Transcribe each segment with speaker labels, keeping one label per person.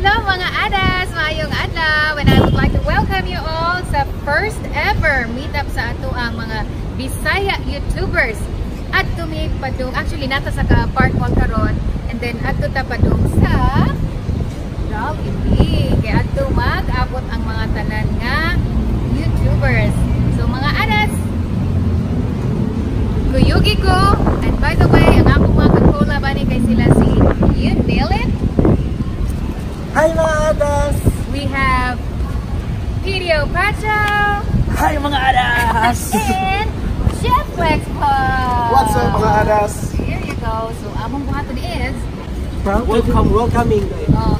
Speaker 1: Hello mga adas! Maayong adlaw! And I would like to welcome you all sa first ever meetup sa ato ang mga Bisaya YouTubers. At tumig padung, actually nata sa Park Mall karon, and then ato ta padung sa Jollibee. Kaya ato mag-abot ang mga tanan nga YouTubers. So mga adas, kuyugi ko. And by the way, ang akong mga kakola ba ni kay sila si You Nail It.
Speaker 2: Hi mga adas!
Speaker 1: We have Video Pacho.
Speaker 2: Hi mga adas!
Speaker 1: And Chef Flex Pod.
Speaker 2: What's up mga adas?
Speaker 1: Here you go. So among buhaton is
Speaker 2: welcoming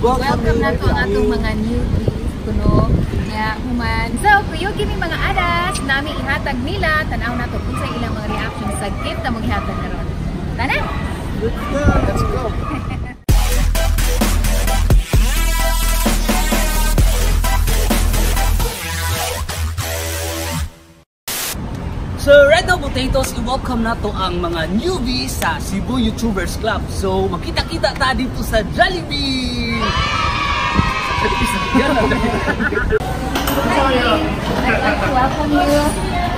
Speaker 1: welcome na to ang atong mga newbies kuno nga human. So kuyugi mi mga adas, nami ihatag nila tanaw nato unsa ilang mga reaction sa gift na mong ihatag karon. Tana?
Speaker 2: Let's go!
Speaker 3: So right now potatoes, i-welcome na to ang mga newbies sa Cebu YouTubers Club. So makita-kita ta dito sa Jollibee!
Speaker 1: I'd like to welcome you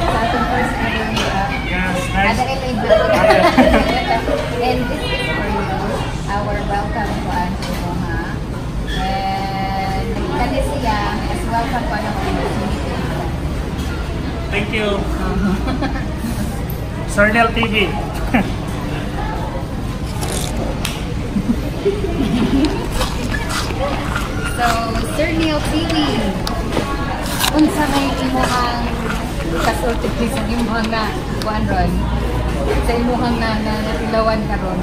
Speaker 1: sa atong first ever meetup.
Speaker 4: Yes, nice.
Speaker 1: And this is for you, our welcome to Anjo ha. And kani siya as welcome pa ng
Speaker 4: Thank you. Sernel TV.
Speaker 1: So, Sir Neil TV, unsa may imuhang kasulti sa imuhang na kuan ron? Sa imuhang na natilawan karon.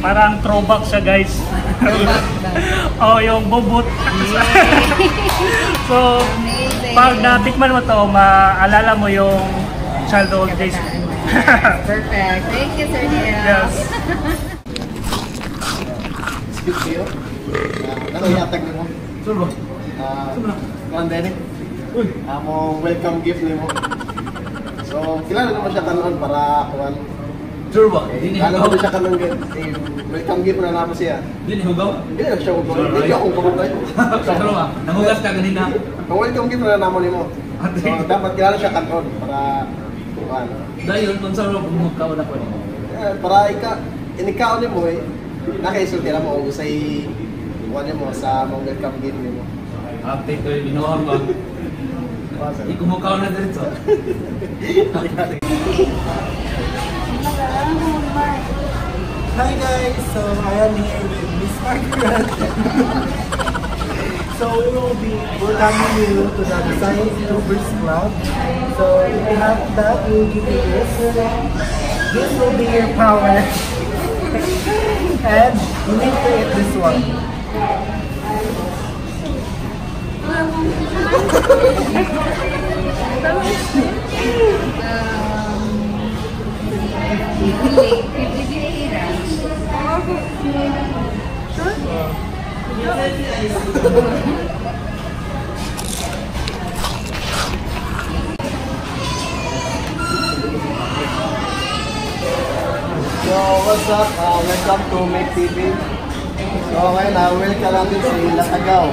Speaker 4: Parang throwback siya, guys.
Speaker 1: Throwback ba?
Speaker 4: Oh, yung bubut. So,
Speaker 1: Amazing.
Speaker 4: pag natikman mo to, maalala mo yung childhood days.
Speaker 1: Perfect. Thank you, Sir Neil.
Speaker 4: Yes.
Speaker 2: Speak to you. Ano ihatag mo? Sure ba? Pandemic. Among welcome gift nimo. So, kilala naman siya kanon para kuan.
Speaker 3: Sure ba?
Speaker 2: Kala ko siya kanon welcome gift na naman siya.
Speaker 3: Dili hugaw?
Speaker 2: Hindi na siya hugaw. Hindi ako kumabay.
Speaker 3: Sure ba? Nangugas ka ganina.
Speaker 2: Ang welcome gift na naman nimo. So, dapat kilala siya kanon para kuan.
Speaker 3: Dayon kung sa ro pumukaw na ko nimo.
Speaker 2: Para inikaw nimo nakaisulti na mo usay kuan mo sa mga welcome gift nimo.
Speaker 3: Update ko yung binuhang ba? Ikumukaw na din so.
Speaker 2: Hi guys, so I am here with Miss Margaret. So we will be welcoming you to the Bisaya YouTubers Club. So if you have that, we will give you this. This will be your power. And you need to eat this one. So what's up? Welcome to Make TV. So ngayon welcome natin si Latagaw.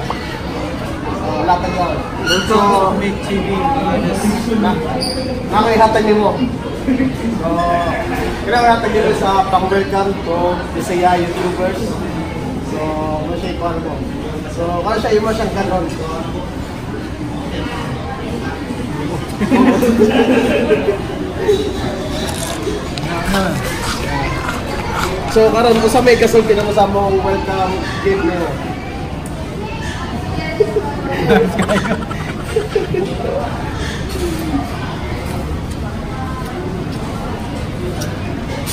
Speaker 2: Latagaw.
Speaker 4: Also, Make TV.
Speaker 2: Nakaihatag niyo mo. So, kailangan niyo sa pang-welcome to Bisaya YouTubers. So, ano siya ikuhan mo. So, kano siya imo siyang kanon. So, karon mo sa may kasulti na mo sa mong welcome gift niyo.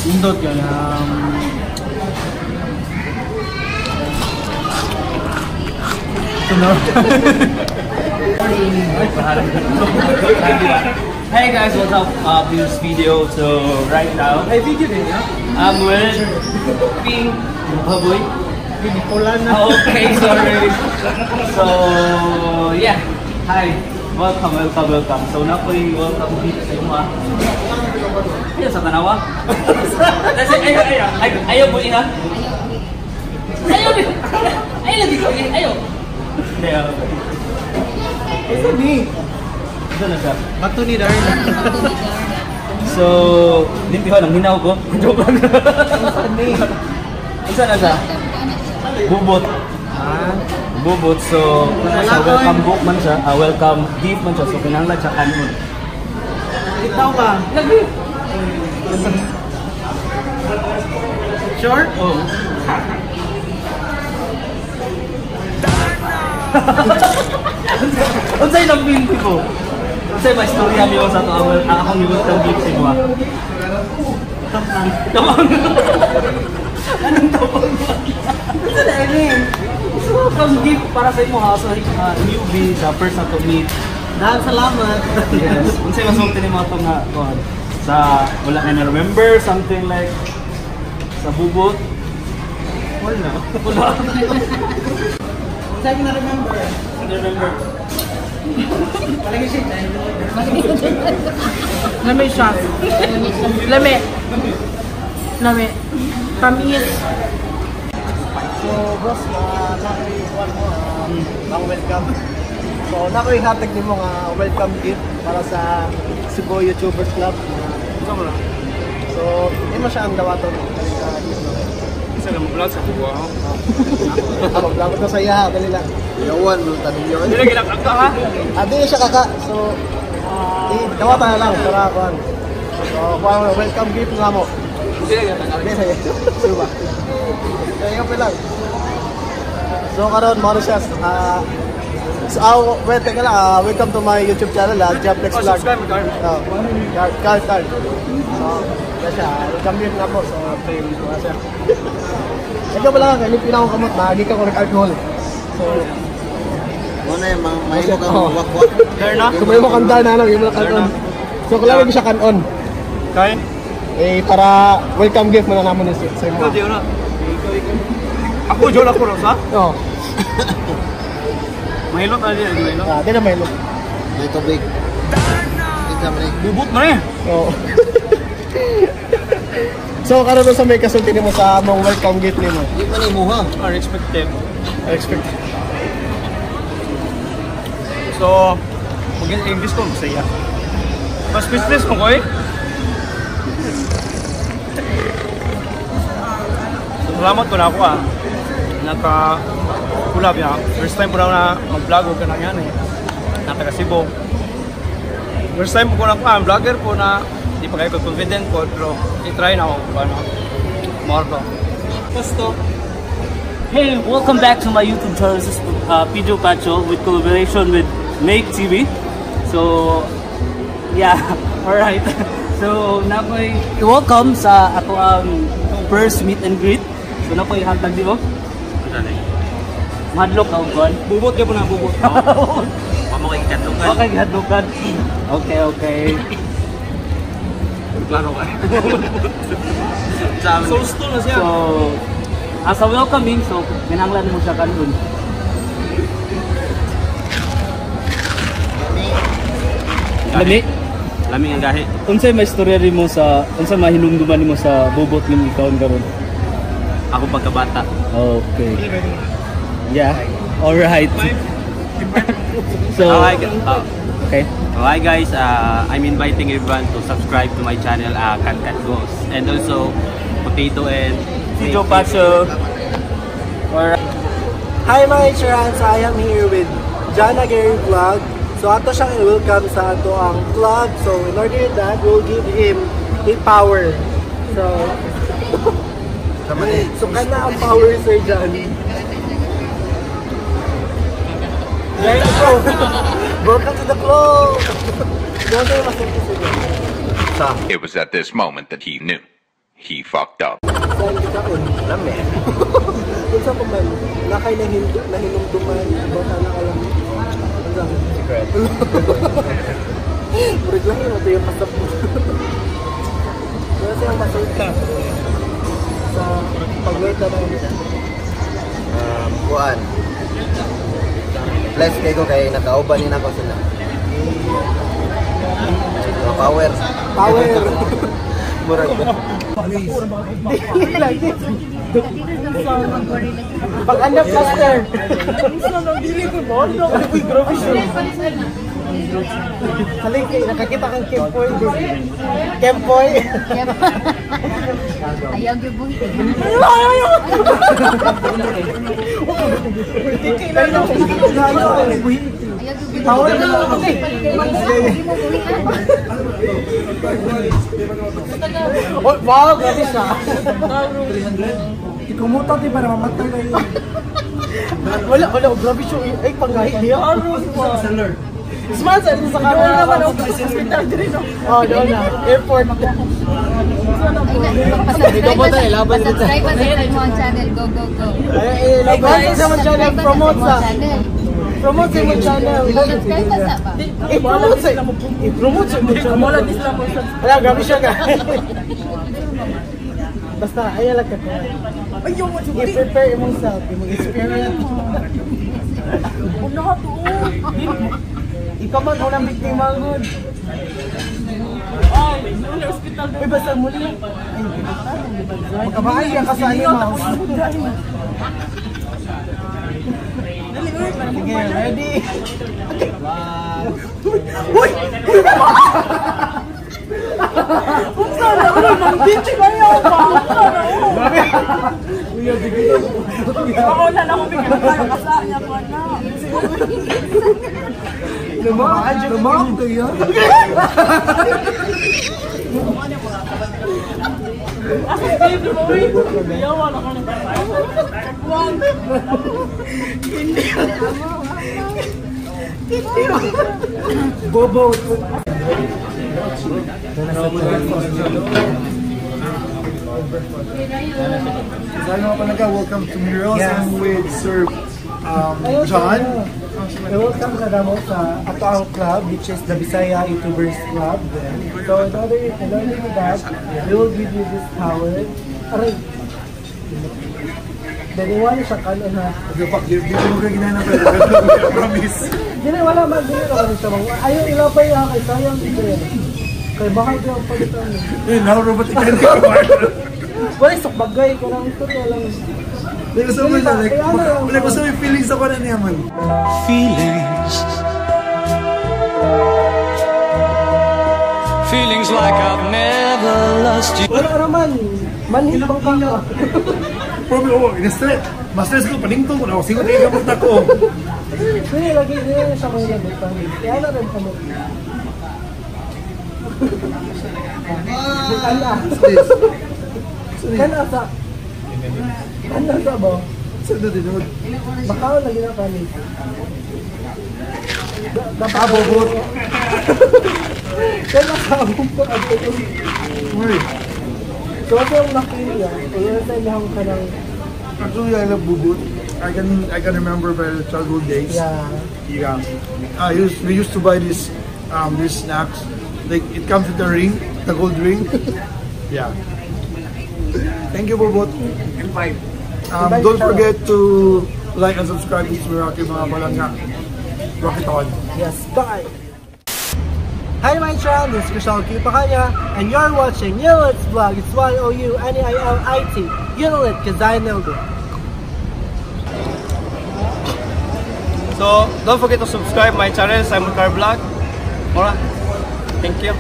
Speaker 3: Indot ka na. Hey guys, what's up? This video. So right now,
Speaker 2: Ay, video din ya?
Speaker 3: I'm with Pink Baboy.
Speaker 2: Pinipulan na.
Speaker 3: Okay, sorry. So yeah, hi, welcome. So na po yung welcome dito sa inyo. Ayaw sa tanawa. Ayaw po ina. Ayaw lagi ko. Ayaw
Speaker 2: ni.
Speaker 3: Ito na siya.
Speaker 2: Bato ni Darren.
Speaker 3: So, limpihan ang hinaw ko. Joke lang. Isa na siya? Bubot. Bubot. So, welcome book man siya. Welcome gift man siya. So, pinanglag siya kanon.
Speaker 2: Ikaw ba?
Speaker 3: Lagi.
Speaker 2: Sure?
Speaker 3: Oh. Unsay nang pinti ko? Unsay may istorya niyo sa to akong welcome gift sa mo. Tamang. Anong tawag mo? Ito na welcome gift para sa imo ha sa newbie sa first na to meet.
Speaker 2: Dahil salamat.
Speaker 3: Yes. Unsay masulti ni mo to nga kon sa wala ka na remember something like sa bubot. Wala.
Speaker 2: Saan na remember?
Speaker 3: Remember.
Speaker 2: Palagi siya.
Speaker 5: Lami siya. Lami. Tamis.
Speaker 2: So, boss, na-one mo ang welcome. So, nakoy hatag ni mo nga welcome gift para sa Cebu YouTubers Club. So, hindi mo siya ang dawaton.
Speaker 4: Isa na mag-vlog sa Kuwa.
Speaker 2: Ako, vlog ko sa iya, dali lang. Yawan, tanong yun.
Speaker 4: Hindi na ginagkaka ha?
Speaker 2: Hindi siya kaka. So, dawatan na lang para kuhan. So, kuhan mo, welcome gift nga mo.
Speaker 4: Hindi na ginagkaka.
Speaker 2: Hindi, sige. Suba. So, yung lang. So, karon mo siya. So, wait, teka lang. Welcome to my YouTube channel, Japlex
Speaker 4: Oh,
Speaker 2: Vlog.
Speaker 4: subscribe mo, Carl.
Speaker 2: Card. So, yan siya. Welcome gift nga po. So, frame ko nga siya. Ikaw pala nga, kanipin akong kamot. Mahagi ka ko nag-alcohol. So,
Speaker 6: Ano yung may mo kang wakwak?
Speaker 4: Karna?
Speaker 2: kung may mo kanda na lang, yung mga kanon. So, kailangan ko siya kanon.
Speaker 4: Kay?
Speaker 2: Eh, para welcome gift mo na naman sa
Speaker 4: Ikaw,
Speaker 2: mo.
Speaker 4: di na. Ako, John ako, Rosa.
Speaker 2: Oo.
Speaker 4: Mahilot na din, mahilot.
Speaker 2: Di na may look.
Speaker 6: May tubig. Ikaw mo rin.
Speaker 4: Bubot mo rin.
Speaker 2: Oo. So, karon sa may kasulti mo sa mong welcome gift nimo.
Speaker 6: Hindi pa ni mo ha.
Speaker 4: Unexpected.
Speaker 2: I expect.
Speaker 4: So, mag-English ko, masaya. Mas business ko ko eh. Salamat ko na ako Naka-kulab niya. First time ko na mag-vlog ka na yan eh. Nataga Cebu. First time ko na vlogger ko na di pa kayo confident ko pero i-try na ako more ko.
Speaker 3: Gusto. Hey, welcome back to my YouTube channel. This is Pedro Pacho with collaboration with Make TV. So, yeah, alright. So, napoy welcome sa ato ang first meet and greet. So, napoy hantag di mo? Madlock ka ugon.
Speaker 4: Bubot ka po na bubot.
Speaker 6: Pamakay katlukan.
Speaker 3: Okay, hadlokan. Okay.
Speaker 6: Klaro ka.
Speaker 4: So, stool na siya.
Speaker 3: So, as a welcoming, so, minanglan mo siya kanon. Lami?
Speaker 6: Laming ang gahi.
Speaker 3: Unsay may istorya nimo sa unsay mahinumduman nimo sa bubot nimo ikaw karon?
Speaker 6: Ako pagkabata.
Speaker 3: Okay. Yeah. All right. So okay.
Speaker 6: Hi guys, I'm inviting everyone to subscribe to my channel, Kat Goes. And also, Potato and
Speaker 3: Pedro Pacho.
Speaker 2: Alright. Hi mga Insurance, I am here with Jana Gary Vlog. So ato siyang i-welcome sa ato ang club. So in order that, we'll give him a power. So, so kana ang power, Sir John. There you go. Welcome to the club.
Speaker 7: It was at this moment that he knew. He fucked up.
Speaker 2: Saan kita lami. Kung sa kuman, nakay nahinumduman, baka nakalam. Secret. Murid lang yun, ito yung pasap mo. Kaya siyang masalt ka sa pag-wait na lang.
Speaker 6: Kuan. Bless kayo kay nakaubanin ako sila. Power.
Speaker 2: Power.
Speaker 6: Murag ba?
Speaker 2: Pag-andap cluster. Grabe siya. Halika, nakakita kang Kempoy. Kempoy.
Speaker 1: Ayaw yung buhit.
Speaker 2: Tawag na lang ako. Wow, grabe siya. Kumuta din para mamatay na yun. Wala, grabe siya. Ay, panggahi niya. Smart sa sa kamera. Doon naman ako sa hospital din. Oh, doon na. Airport.
Speaker 1: Pasubscribe pa sa mo channel. Go, go, go.
Speaker 2: Like sa mo channel. Promote sa. Promote sa mo channel.
Speaker 1: Subscribe pa sa ba?
Speaker 2: I-promote sa mo channel. Wala, grabe siya ka. Basta, ayaw lang ka. I-prepare imong self. Imong experience. Ikaw man unang biktima good. Uy, basta muli. Magkabahay ka sa animals. Sige, ready? Uy! Kung saan ako naman, bitch kayo ba? Ako na lang kung bigyan tayo kasaya ko na. Lumaan ko yun. Bobo.
Speaker 8: Welcome to Murals. I'm with Sir John.
Speaker 2: Welcome sa damo sa ato ang club, which is the Bisaya YouTubers Club. So in order to that, we will give you this towel. Aray! Then iwan siya kanon na.
Speaker 8: Dito mo ka ginana pero promise.
Speaker 2: Dili wala magdili na siya. Ayaw ilapay ha kay sayang dito yan. Kay bakit yung palitan mo?
Speaker 8: Now robotic ka.
Speaker 2: Wala isok bagay ko lang ito lang.
Speaker 8: Gusto mo siya, like, gusto mo yung feelings ako na niya man.
Speaker 9: Feelings like I've never lost you.
Speaker 2: Wala naman, manhid bang ka?
Speaker 8: Problem ako, in-stress. Mas-stress ko, paningtong ko na ako. Sigo tayo gamot ako.
Speaker 2: Hindi, lagi din siya kung lagutan. Kaya na rin kami. Kana sa ba?
Speaker 8: Saan din ako?
Speaker 2: Bakaw lagi na kami.
Speaker 8: Abobot.
Speaker 2: Kaya nakabog ko at ito. So ito yung nakilya. Kaya tayo lahang ka ng...
Speaker 8: Actually, I love bubut. I can remember by the childhood days.
Speaker 2: Yeah.
Speaker 8: We used to buy these snacks. Like it comes with a ring, the gold ring. Yeah. Thank you, Bobot. Invite. Don't forget to like and subscribe to Rocky mga balanga. Rocky Todd.
Speaker 2: Yes, bye. Hi my channel, this is Kushal Q Pakanya, and you're watching Yulit's vlog. It's YOUNAILIT. Yulit, cause I know it.
Speaker 4: So, don't forget to subscribe my channel, Simon Car Vlog. Alright. Thank you.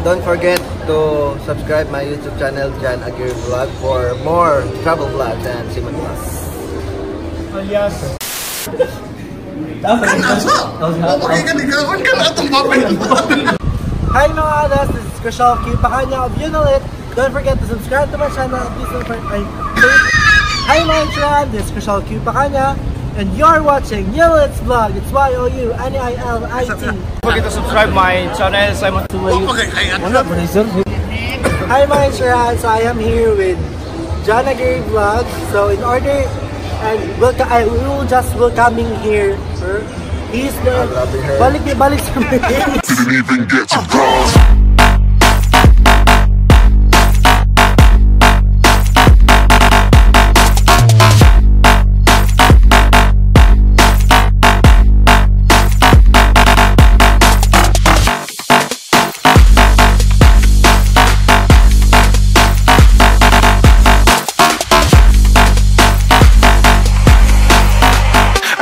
Speaker 2: Don't forget to subscribe my YouTube channel, Jan Aguirre Vlog, for more travel vlogs and Simon Vlogs.
Speaker 4: Yes.
Speaker 2: Hi mga adas, this is Kushal Q Pakanya of Yulit. Don't forget to subscribe to my channel. Please don't forget. Hi my channel, this is Kushal Q Pakanya, and you're watching Yulit's vlog. It's YOUNAILIT.
Speaker 4: Don't forget to subscribe my channel, Simon.
Speaker 2: Hi my channel, so I am here with Jan Aguirre Vlog. So in order, and we will just welcoming here. He's the balik sa mga.
Speaker 10: Didn't even get to cross.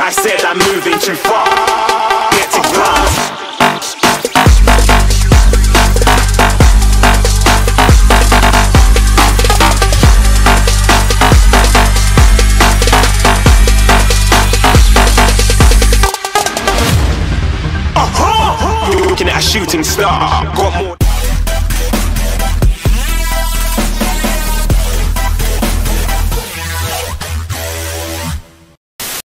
Speaker 9: I said I'm moving too far.
Speaker 11: some bras. Looking at a shooting star, got more.